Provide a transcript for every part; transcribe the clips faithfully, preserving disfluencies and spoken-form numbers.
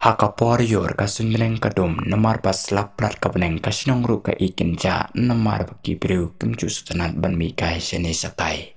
Ha ka por ïor ka suiñbneng ka dum namar ba slap palat ka bneng, ka shnong ruh ka i kynjah namar ba ki briew kim ju sngewtynnat ban mih kai shane shatai.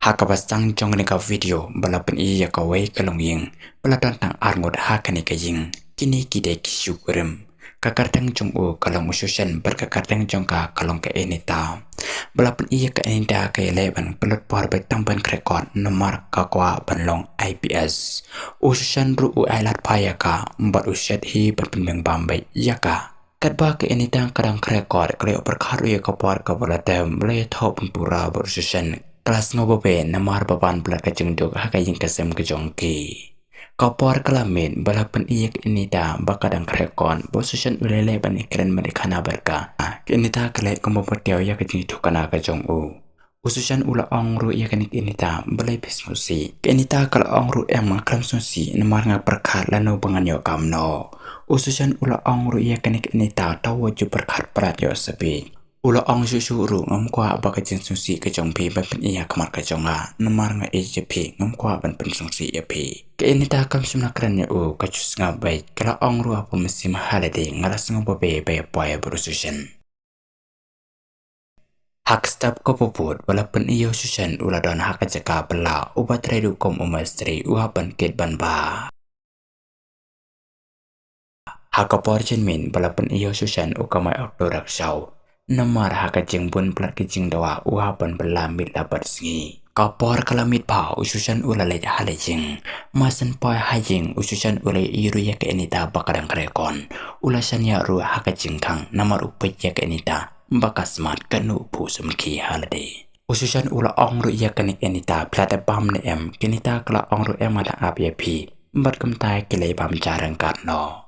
Ha kaba sdang jong kane ka video ba la pyni ïa kawei ka longïing ba la don tang ar ngut ha kane ka ïing. Kine ki dei ki shu kurim. Ka kyrteng jong u ka long u Sushan bad ka kyrteng jong ka ka long ka Enita. Ba la pyni ïa ka Enita ka ïaleh ban pynlut por beit tang ban khreh kot namar ka kwah ban long I P S. U Sushan ruh u ailad phai ïa ka bad u shet hi ban pynbiang bam beit ïa ka. Katba ka Enita ka dang khreh kot ka la ïoh pyrkhat ruh ïa ka por kaba la dep ba la ïathoh pynpura bad u Sushan. Ka la sngew babe namar ba ban palat ka jingduk ha ka ïing ka sem ka jong ki. Ka por ka la miet ba la pyni ïa ka Enita ba ka dang khreh kot, ba u Sushan u la leh ban ïakren ban ïakhana bad ka. Ka Enita ka leh kumba patiaw ïa ka jingïathuhkhana ka jong u. U Sushan u la ong ruh ïa kane ka Enita, balei phi sngewsih? Ka Enita ka la ong ruh, em, nga khlem sngewsih namar nga pyrkhat lano ba ngan ïoh kumno. U Sushan u la ong ruh ïa kane ka Enita, to wat ju pyrkhat palat ïoh sa beit. U la ong shuh shuh ruh, ngam kwah ba ka jingsngewsih ka jong phi ban pyni ha khmat ka jong nga, namar nga ïeit ïa phi, ngam kwah ban pynsngewsih ïa phi. Ka Enita kam shym la kren ïa u, ka ju sngap beit, ka la ong ruh ha pumsih, ha lade nga la sngew babe ba ïa poi bad u Sushan. Ha ka step kaba bud ba la pyni ïa u Sushan u la don ha ka jaka bylla, uba trei ruh kum u mistri, u hap ban kit ban bah. Ha ka por janmiet ba la pyni ïa u Sushan u kamai auto rickshaw. Namar ha ka jingbun palat ka jingdawa u hap ban bylla miet la bad sngi. Ka por ka la miet bha, u Sushan u la leit ha la ïing. Mar shen poi ha ïing, u Sushan u la ïohi ruh ïa ka Enita ba ka dang khreh kot. U la shaniah ruh ha ka jingkhang namar u peit ïa ka Enita ba ka smat, katno u phuh samrkhie ha lade. U Sushan u la ong ruh ïa kane ka Enita, phi la dep bam ne em? Ka Enita ka la ong ruh, em, nga dang ap ïa phi. Bad kumta ki la ïa bam ja ryngkat noh.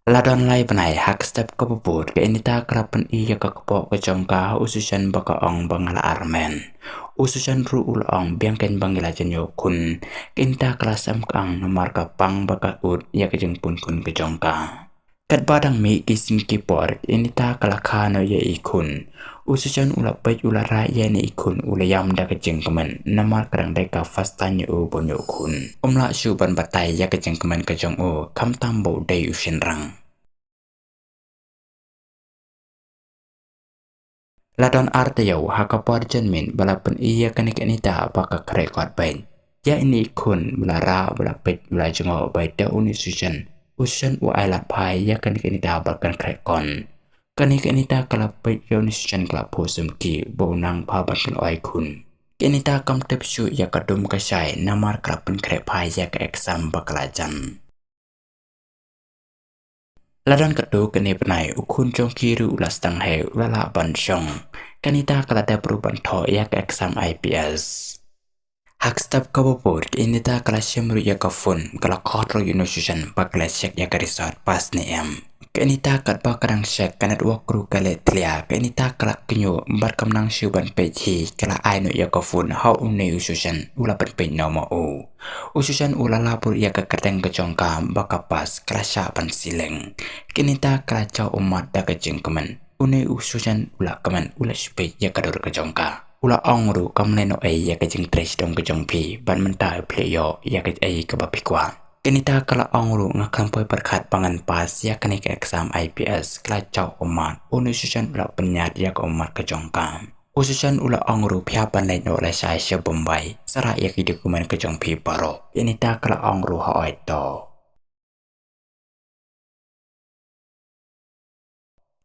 La don lai bnai, ha ka step kaba bud ka Enita ka la pyni ïa ka kpoh ka jong ka ha u Sushan ba ka ong ba nga la armet. U Sushan ruh u la ong, biang kein ba ngi la jan ïoh khun. Ka Enita ka la sam ka ang namar ka pang ba ka ud ïa ka jingpun khun ka jong ka. Katba dang mih ki sngi ki por, ka Enita ka la kha noh ïa i khun. U Sushan u la peit, u la rah ïa ine i khun, u la ïam da ka jingkmen namar ka dang dei ka first time ïa u ban ïoh khun. Um lah shuh ban batai ïa ka jingkmen ka jong u, khamtam ba u dei u shynrang. La don ar taïew, ha ka por janmiet ba la pyni ïa kane ka Enita ba ka khreh kot beit. Ïa ine i khun ba la rah, ba la peit, ba la jngoh beit da une u Sushan. U Sushan u ailad phai ïa kane ka Enita ba kan khreh kot. Kane ka Enita ka la peit ïa une u Sushan ka la phuh samrkhie ba u nang bha ban pynlong khun. Ka Enita kam tip shuh ïa ka dum ka shai namar ka la pynkhreh phai ïa ka exam ba ka la jan. La don katto katne bnai, u khun jong ki ruh u la sdang heh, u la lah ban shong. Ka Enita ka la dep ruh ban thoh ïa ka exam I P S. Ha ka step kaba bud ka Enita ka la shim ruh ïa ka phone, ka la khot ruh ïa une u Sushan ba ka la check ïa ka result pass ne em. Ka Enita katba ka dang check, ka network ruh ka leh thlia, ka Enita ka la kynnoh bad kam nang shuh ban peit hi, ka la ai noh ïa ka phone ha une u Sushan, u la pynpeit noh ma u. U Sushan u la lap ruh ïa ka kyrteng ka jong ka ba ka pass, ka la shah ban shilliang. Ka Enita ka la jaw ummat da ka jingkmen. Une u Sushan u la kmen, u la shu peit ïa ka dur ka jong ka. U la ong ruh, kam leh noh ei ïa ka jingtrei sdang ka jong phi, bad mynta phi la ïoh ïa kaei kaba phi kwah. Ka Enita ka la ong ruh, nga khlem poi pyrkhat ba ngan pass ïa kane ka exam I P S, ka la jaw ummat. Une u Sushan u la pynïaid ïa ka ummat ka jong ka. U Sushan u la ong ruh, phi hap ban leit noh lashai sha Bombay, sa rah ïa ki document ka jong phi baroh. Ka Enita ka la ong ruh, hooid to.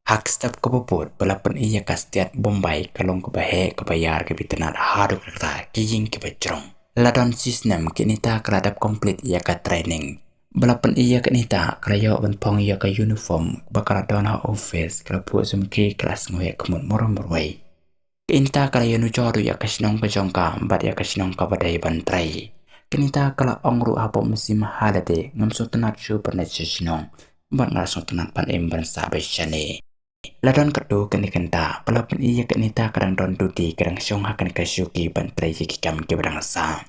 Ha ka step kaba bud ba la pyni ïa ka state Bombay, ka long kaba heh kaba ïar kaba itynnad haduh katta, ki ïing kiba jrong. La don shisnem ka Enita ka la dep complete ïa ka training. Ba la pyni ïa ka Enita ka la ïoh ban phong ïa ka uniform ba ka la don ha office, ka la phuh samrkhie, ka la sngewheh khmut marwei marwei. Ka Enita ka la ïanujor ruh ïa ka shnong ka jong ka bad ïa ka shnong kaba dei ban trei. Ka Enita ka la ong ruh ha pop mynsiem, ha lade ngam sngewtynnat shuh ban leit sha shnong bad nga la sngewtynnat ban im ban sah beit shane. La don katto katne kynta ba la pyni ïa ka Enita ka dang don duty, ka dang shong ha kane ka shuki ban trei ïa ki kam kiba dang sah.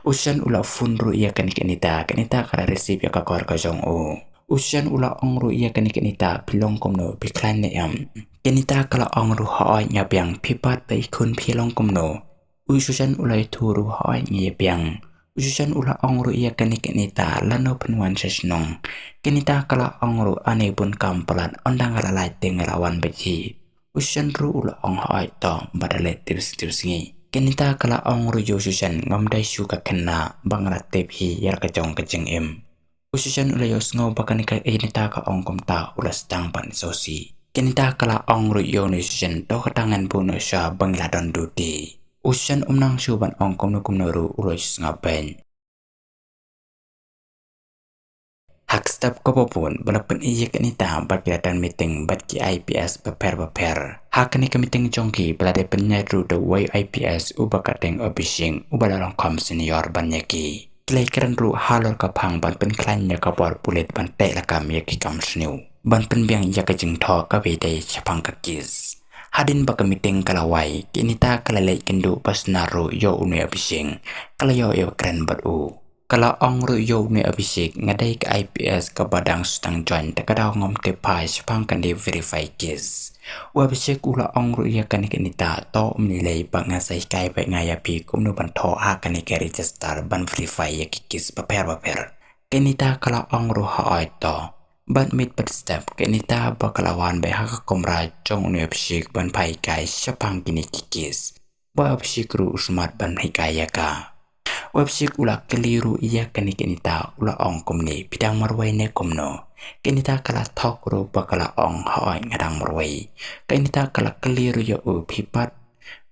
U Sushan u la phone ruh ïa kane ka Enita, ka Enita ka la receive ïa ka call ka jong u. U Sushan u la ong ruh ïa kane ka Enita, phi long kumno, phi khlaiñ ne em? Ka Enita ka la ong ruh, hooid nga biang, phi pat bad i khun phi long kumno? U Susan u la ïathuh ruh, hooid ngi ïa biang. U Susan u la ong ruh ïa kane ka Nita, lano phin wan sha shnong. Ka Nita ka la ong ruh, ani bun kam palat, ynda nga la lait te nga la wan beit hi. U Susan ruh u la ong, hooid to, bad da leit tipsngi tipsngi. Ka Nita ka la ong ruh ïa u Susan, ngam dei shuh ka khynnah ba nga la tip hi ïa la ka jong ka jingim. U Susan u la ïohsngew ba kane ka Nita ka ong kumta, u la sdang ban sngewsih. Ka Nita ka la ong ruh ïa une u Susan, to kata ngan buh noh shuwa ba ngi la don duty. U Susan um nang shuh ban ong kumno kumno ruh, u la sngap beiñ. Ha ka step kaba bud ba la pyni ïa ka Nita ba ki la don meeting bad ki I P S bapher bapher. Ha kane ka meeting jong ki ba la dei pynïaid ruh da uwei u I P S uba kyrteng Abhishek, uba la long kham senior ban ïa ki. Ki la ïakren ruh halor ka phang ban pynkhlaiñ ïa ka bor pulit ban teh lakam ïa ki kam sniew, ban pynbiang ïa ka jingthoh kaba ïadei shaphang ka case. Hadien ba ka meeting ka la wai, ka Nita ka la leit kynduh ba snar ruh ïa une u Abhishek, ka la ïoh ïa kren bad u. Ka la ong ruh ïa une u Abhishek, nga dei ka I P S kaba dang sdang join, te ka daw ngam tip phai shaphang kane ka verify case. U Abhishek u la ong ruh ïa kane ka Nita, to ym lei lei, ba ngan sa hikai beit nga ïa phi kumno ban thoh ha kane ka register ban verify ïa ki case bapher bapher. Ka Nita ka la ong ruh, hooid to. Bad miet pat step, ka Nita ba ka la wan beit ha ka kamra jong une u Abhishek ban phai hikai shaphang kine ki case. Ba u Abhishek ruh u smat ban hikai ïa ka. U Abhishek u la kylli ruh ïa kane ka Nita, u la ong kumne, phi dang marwei ne kumno? Ka Nita ka la thok ruh ba ka la ong, hooid nga dang marwei. Ka Nita ka la kylli ruh ïa u, phi pat?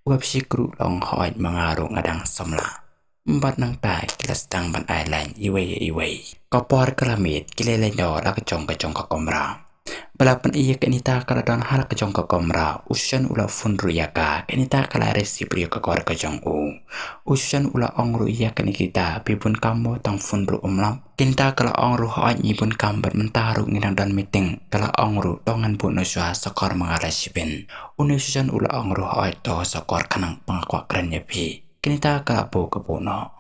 U Abhishek ruh u la ong, hooid ma nga ruh nga dang samla. Bad nangta ki la sdang ban ailad iwei ïa iwei. Ka por ka la miet, ki la leit noh la ka jong ka jong ka kamra. Ba la pyni ïa ka Nita ka la don ha la ka jong ka kamra, u Susan u la phone ruh ïa ka, ka Nita ka la receive ruh ïa ka call ka jong u. U Susan u la ong ruh ïa ka Nita, phi bun kam mo, tang phone ruh ym lap? Ka Nita ka la ong ruh, hooid ngi bun kam bad mynta ruh ngi dang don meeting. Ka la ong ruh, to ngan buh noh shuwa, sa kor ma nga la shibit. Une u Susan u la ong ruh, hooid to, sa kor khnang ba nga kwah kren ïa phi. Ka Nita ka la buh ka buh noh.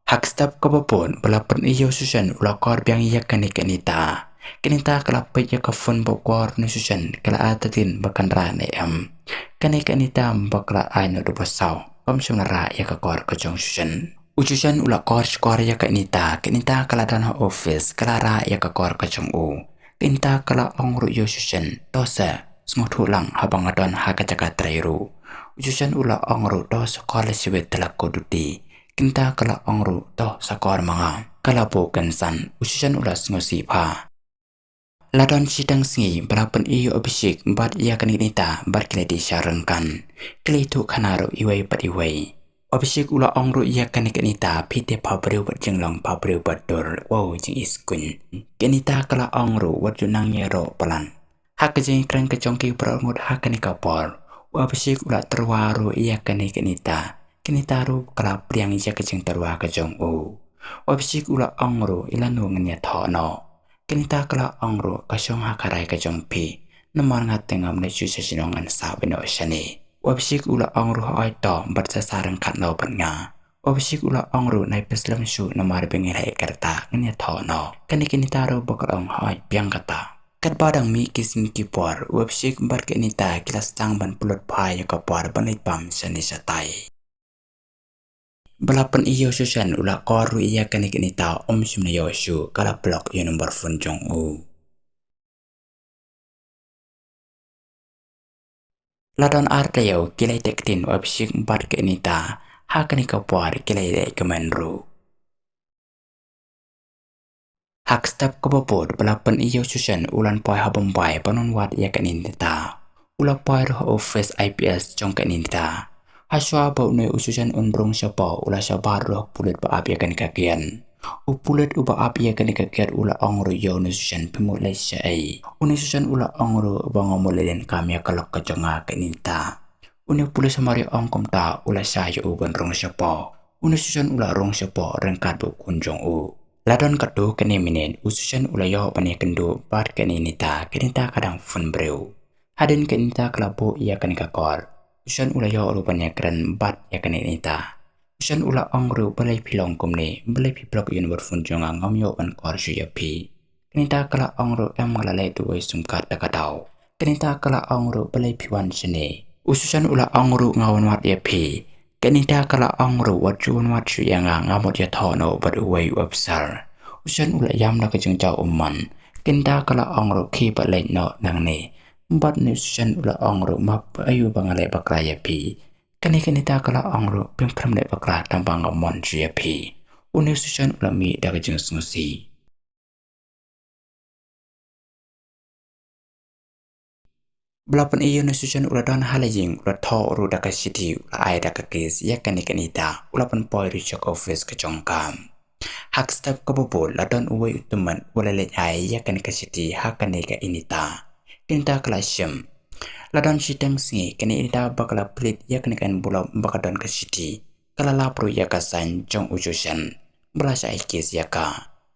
Ha ka step kaba bud ba la pyni ïa u Susan u la kor biang ïa kane ka Nita. Ka Nita ka la peit ïa ka phone ba u kor na u Susan, ka la ai tadin ba kan rah ne em. Kane ka Nita ba ka la ai noh da ba saw, kam shym la rah ïa ka kor ka jong u Susan. U Susan u la kor shkor ïa ka Nita, ka Nita ka la don ha office, ka la rah ïa ka kor ka jong u. Ka Nita ka la ong ruh ïa u Susan, to sa sngewthuh lang haba nga don ha ka jaka trei ruh. U Susan u la ong ruh, to sa kor la shibit, te la kut duty. Ka Nita ka la ong ruh, to sa kor ma nga. Ka la buh kynsan, u Susan u la sngewsih bha. La don shi tangsngi ba la pyni ïa u Abhishek bad ïa kane ka Nita bad ki la dih sha ryngkat. Ki la ïathuh khana ruh iwei bad iwei. U Abhishek u la ong ruh ïa kane ka Nita, phi tip pha briew bad jinglong, pha briew bad dur, wow jingiskuin. Ka Nita ka la ong ruh, wat ju nang ïaroh palat. Ha ka jingïakren ka jong ki baroh arngut ha kane ka por, u Abhishek u la tyrwa ruh ïa kane ka Nita. Ka Nita ruh ka la pdiang ïa ka jingtyrwa ka jong u. U Abhishek u la ong ruh, i lano ngan ïathoh noh? Ka Nita ka la ong ruh, ka shong ha ka rai ka jong phi. Namar nga te ngam leit shuh sha shnong, ngan sah beit noh shane. U Abhishek u la ong ruh, hooid to, bad sa sah ryngkat noh bad nga. U Abhishek u la ong ruh, nai pyrshang shuh namar ba ngi la ïakren, ngan ïathoh noh. Kane ka Nita ruh ba ka la ong, hooid biang kata. Katba dang mih ki sngi ki por, u Abhishek bad ka Nita ki la sdang ban pynlut phai ïa ka por ban leit bam shane shatai. Ba la pyni ïa u Susan u la kor ruh ïa kane ka Nita, um shym la ïoh shuh, ka la block ïa u number phone jong u. La don ar taïew ki la ïateh ktien u Abhishek bad ka Nita, ha kane ka por ki la ïaleh kmen ruh. Ha ka step kaba bud ba la pyni ïa u Susan u la poi ha Bombay ban wan wad ïa ka Nita. U la poi ruh ha office I P S jong ka Nita. Hashwa ba une u Susan un rung shapoh u la shabar ruh ha u pulit ba ap ïa kane ka kiad. U pulit uba ap ïa kane ka kiad u la ong ruh ïa une u Susan, phi mut leit shaei? Une u Susan u la ong ruh ba nga mut leit donkam ïa ka lok ka jong nga ka Nita. Une u pulit sumar ïa ong kumta u la shah ïa u ban rung shapoh. Une u Susan u la rung shapoh ryngkat bad u khun jong u. La don katto katne minit u Susan u la ïoh ban ïakynduh bad ka Nita, ka Nita ka dang phone briew. Hadien ka Nita ka la buh ïa kane ka kor, u Susan u la ïoh ruh ban ïakren bad ïa ka Nita. U Susan u la ong ruh, balei phi long kumne, balei phi block ïa u number phone jong nga, ngam ïoh ban kor shuh ïa phi? Ka Nita ka la ong ruh, em, nga la leh da uwei u sim card da ka daw. Ka Nita ka la ong ruh, balei phi wan shane? U Susan u la ong ruh, nga wan wad ïa phi. Ka Anita ka la ong ruh, wat ju wan wad shuh ïa nga, nga mut ïathoh noh bad uwei u officer. U Susan u la ïam da ka jingjaw umman. Ka Anita ka la ong ruh, khie bad leit noh nangne. Bad une u Susan u la ong ruh, map, aïu ba nga leh bakla ïa phi. Kane ka Anita ka la ong ruh, phim khlem leh bakla tang ba nga mon shuh ïa phi. Une u Susan u la mih da ka jingsngewsih. Ba la pyni ïa une u Susan u la don ha la ïing, u la thoh ruh da ka shithi, u la ai da ka kiss ïa kane ka Anita, u la pynpoi ruh sha ka office ka jong ka. Ha ka step kaba bud la don uwei u tymmen u la leit ai ïa kane ka shithi ha kane ka Anita. Ka Anita ka la shim. La don shiteng sngi, kane Anita ba ka la plie ïa kane ka envelope ba ka don ka shithi, ka la lap ruh ïa ka sign jong u Susan ba la shah ai kiss ïa ka.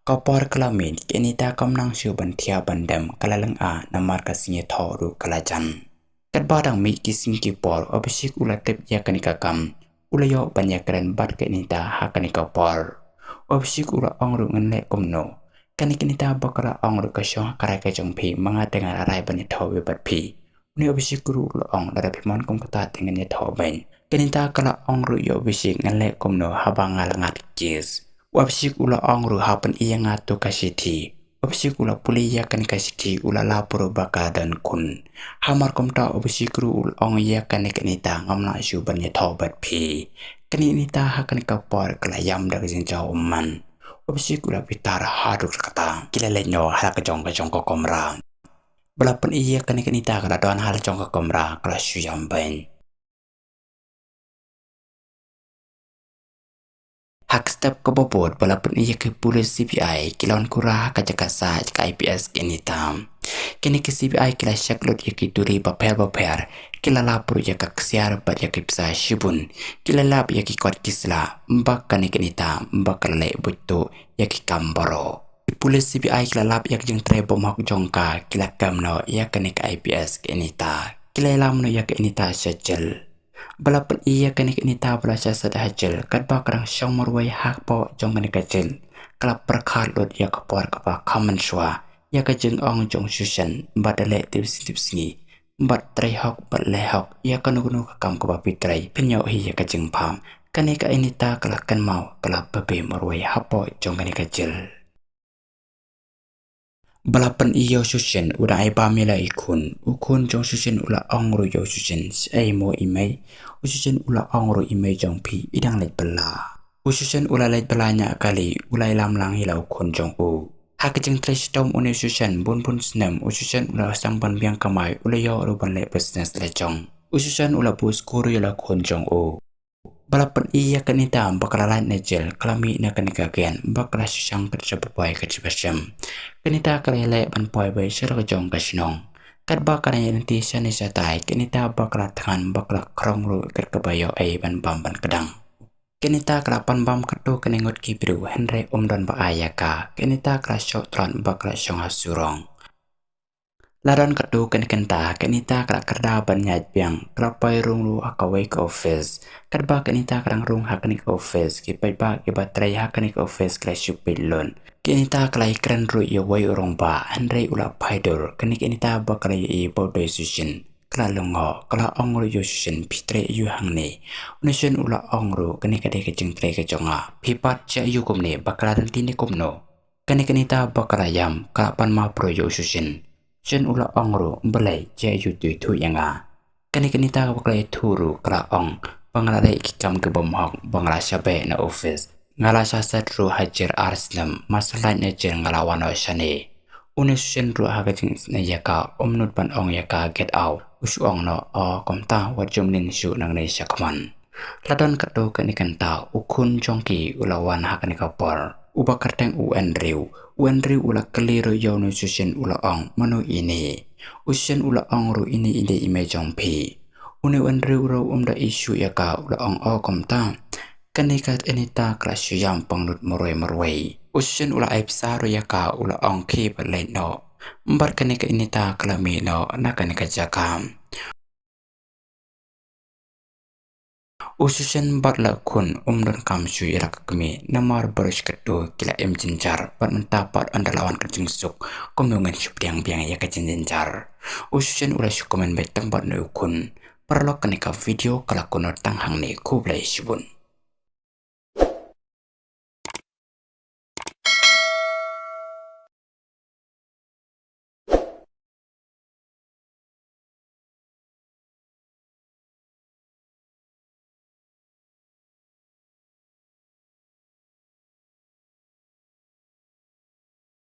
Ka por ka la mih, ka Anita kam nang shuh ban thiah ban dem, ka la lynga namar ka sngewthuh ruh ka la jan. Katba dang mih ki sngi ki por, u Abhishek u la tip ïa kane ka kam, u la ïoh ban ïakren bad ka Anita ha kane ka por. U Abhishek u la ong ruh, ngan leh kumno? Kane ka Anita ba ka la ong ruh, ka shong ha ka rai ka jong phi, ma nga te nga la rai ban ïathoh beit bad phi. Une u Abhishek ruh u la ong, lada phi mon kum kata te ngan ïathoh beit. Ka Anita ka la ong ruh ïa u Abhishek, ngan leh kumno haba nga la ngat kiss. U Abhishek u la ong ruh, ha pyni ïa nga to ka shithi. U Abhishek u la pule ïa kane ka shithi, u la lap ruh ba ka don khun. Hamar kumta u Abhishek ruh u la ong ïa kane ka Anita, ngam lah shuh ban ïathoh bad phi. Kane Anita ha kane ka por ka la ïam da ka jingjaw umman. U Abhishek u la bitar haduh katta. Ki la leit noh ha la ka jong ka jong ka kamra. Ba la pyni ïa kane ka Anita ka la don ha la jong ka kamra, ka la shu ïam beit. Ha ka step kaba bud ba la pyni ïa ki pulit C B I, ki la wan kura ha ka jaka sah ka I P S ka Anita. Kine ki C B I ki la check lut ïa ki duri bapher bapher, ki la lap ruh ïa ka ksiar bad ïa ki pisa shibun, ki la lap ïa ki kot ki sla ba kane ka Anita ba ka la leh buit tuh ïa ki kam baroh. Ki pulit C B I ki la lap ïa ka jingtrei bymhok jong ka, ki la kem noh ïa kane ka I P S ka Anita. Ki la ïalam noh ïa ka Anita sha jel. Ba la pyni ïa kane ka Anita ba la shah set ha jel, katba ka dang shong marwei hapoh jong kane ka jel, ka la pyrkhat lut ïa ka por kaba kham mynshuwa ïa ka jingong jong u Susan, ba da leh tipsngi tipsngi, bad trei hok bad leh hok ïa kano kano ka kam kaba phi trei, phin ïoh hi ïa ka jingpham. Kane ka Anita ka la kynmaw, ka la bebe marwei hapoh jong kane ka jel. Ba la pyni ïa u Susan, u dang ai bam ïa la i khun. U khun jong u Susan u la ong ruh ïa u Susan, shaei mo i mei? U Susan u la ong ruh, i mei jong phi i dang leit bylla. U Susan u la leit bylla ñiah kali, u la ïalam lang ïa la u khun jong u. Ha ka jingtrei shitom une u Susan, bun bun snem u Susan u la sdang ban biang kamai, u la ïoh ruh ban leh business la jong. U Susan u la buh skul ruh ïa la u khun jong u. Ba la pyni ïa ka Anita ba ka la lait na jel, ka la mih na kane ka gate, ba ka la shu shang kat shaba poi kat shaba shem. Ka Anita ka la ïaleh ban poi beit sha la ka jong ka shnong. Katba ka dang ïaid lynti shane shatai, ka Anita ba ka la thngan ba ka la khrong ruh kat kaba ïoh ei ban bam ban kdang. Ka Anita ka la pan bam katto katne ngut ki briew, hynrei um don ba ai ïa ka. Ka Anita ka la shoh tlot ba ka la shong ha surok. La don katto katne kynta, ka Anita ka la kyrda ban ïaid biang, ka la poi rung ruh ha kawei ka office. Katba ka Anita ka dang rung ha kane ka office, ki paidbah kiba trei ha kane ka office ki la shu peit lut. Ka Anita ka la ïakren ruh ïa uwei u rangbah, hynrei u la phai dur. Kane ka Anita ba ka la ïohi ba u dei u Susan, ka la lyngngoh, ka la ong ruh ïa u Susan, phi trei aïu hangne? Une u Susan u la ong ruh, kane ka dei ka jingtrei ka jong nga. Phi bat jia aïu kumne, ba ka la lynti ne kumno? Kane ka Anita ba ka la ïam, ka la pan map ruh ïa u Susan. Susan u la ong ruh, balei, jia aïu to ïathuh ïa nga? Kane ka Anita ba ka la ïathuh ruh ka la ong ba nga la leh ki kam ki bymhok, ba nga la shah beh na office. Nga la shah set ruh ha jrong ar snem, ma shu lait na jrong nga la wan noh shane. Une u Susan ruh ha ka jingisynei ïa ka, um nud ban ong ïa ka get out. U shu ong noh, o kumta, wat jumling shuh nangne shakhmat. La don katto katne kynta, u khun jong ki u la wan ha kane ka por, uba kyrteng u Andrew. U Andrew u la kylli ruh ïa une u Susan, u la ong, mano ine? U Susan u la ong ruh, ine i dei i mei jong phi. Une u Andrew ruh um da issue ïa ka, u la ong, o kumta, kane ka Anita ka la shu ïam pangnud marwei marwei. U Susan u la ai pisa ruh ïa ka, u la ong, khie bad leit noh. Bad kane ka Anita ka la mih noh na kane ka jaka. U Susan bad la u khun um donkam shuh ïa la ka kmie, namar baroh shi katto ki la im jynjar, bad mynta pat ynda la wan ka jingsuk, kumno ngin shu pdiang biang ïa ka jingjynjar. U Susan u la shu kmen beit tang bad une u khun. Paralok, kane ka video ka la kut noh tang hangne, khublei shibun.